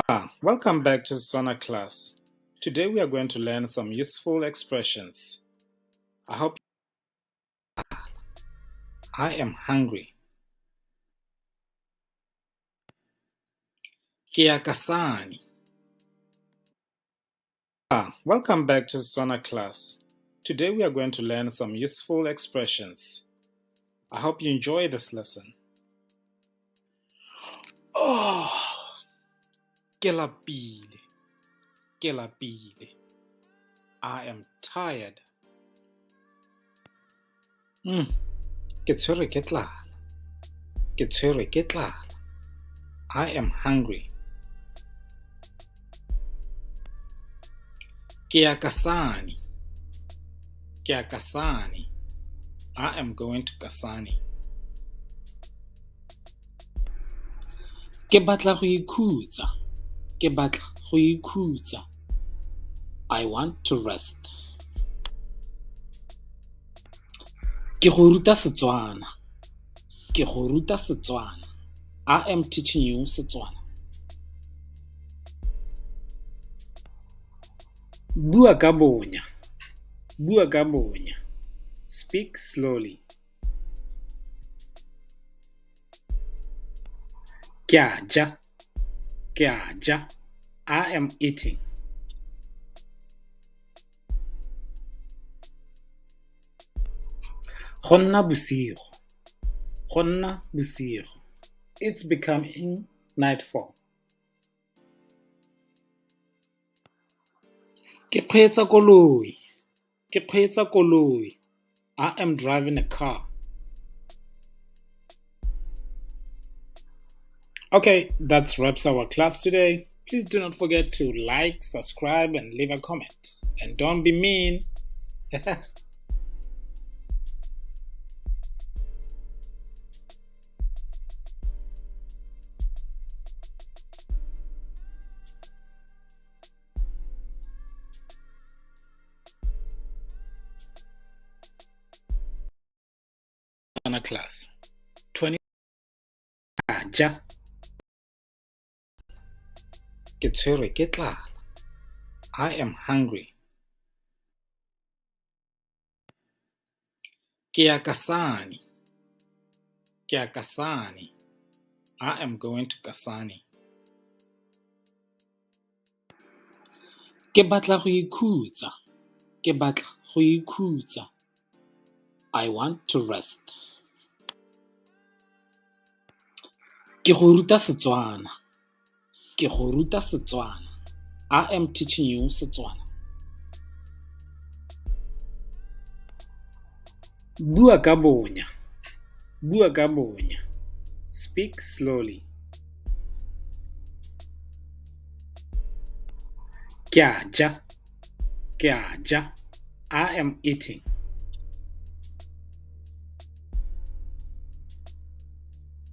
Welcome back to Setswana class. Today we are going to learn some useful expressions. I hope I am hungry. Ke ya Kasane. Welcome back to Setswana class. Today we are going to learn some useful expressions. I hope you enjoy this lesson. Oh, ke lapile. Ke lapile. I am tired. Ke tshwerwe ke tlala. Ke tshwerwe ke tlala. I am hungry. Ke ya Kasane. Ke ya Kasane. I am going to Kasane. Ke batla go ikhutsa. Ke batla go ikhutsa. I want to rest. Ke go ruta Setswana. Ke go ruta Setswana. I am teaching you Setswana. Bua ka bonya. Bua ka bonya. Speak slowly. Ke a ja. Ke a ja. I am eating. Go nna bosigo. Go nna bosigo. It's becoming nightfall. Ke kgweetsa koloi. Ke kgweetsa koloi. I am driving a car. Okay, that wraps our class today. Please do not forget to like, subscribe, and leave a comment. And don't be mean. Class 20 ja. Ke tshwerwe ke tlala. I am hungry. Ke ya Kasane. Ke ya Kasane. I am going to Kasane. Ke batla go ikhutsa. Ke batla go ikhutsa. I want to rest. Ke go ruta Setswana. Ke go ruta Setswana. I am teaching you Setswana. Bua ka bonya. Bua ka bonya. Speak slowly. Ke a ja. Ke a ja. I am eating.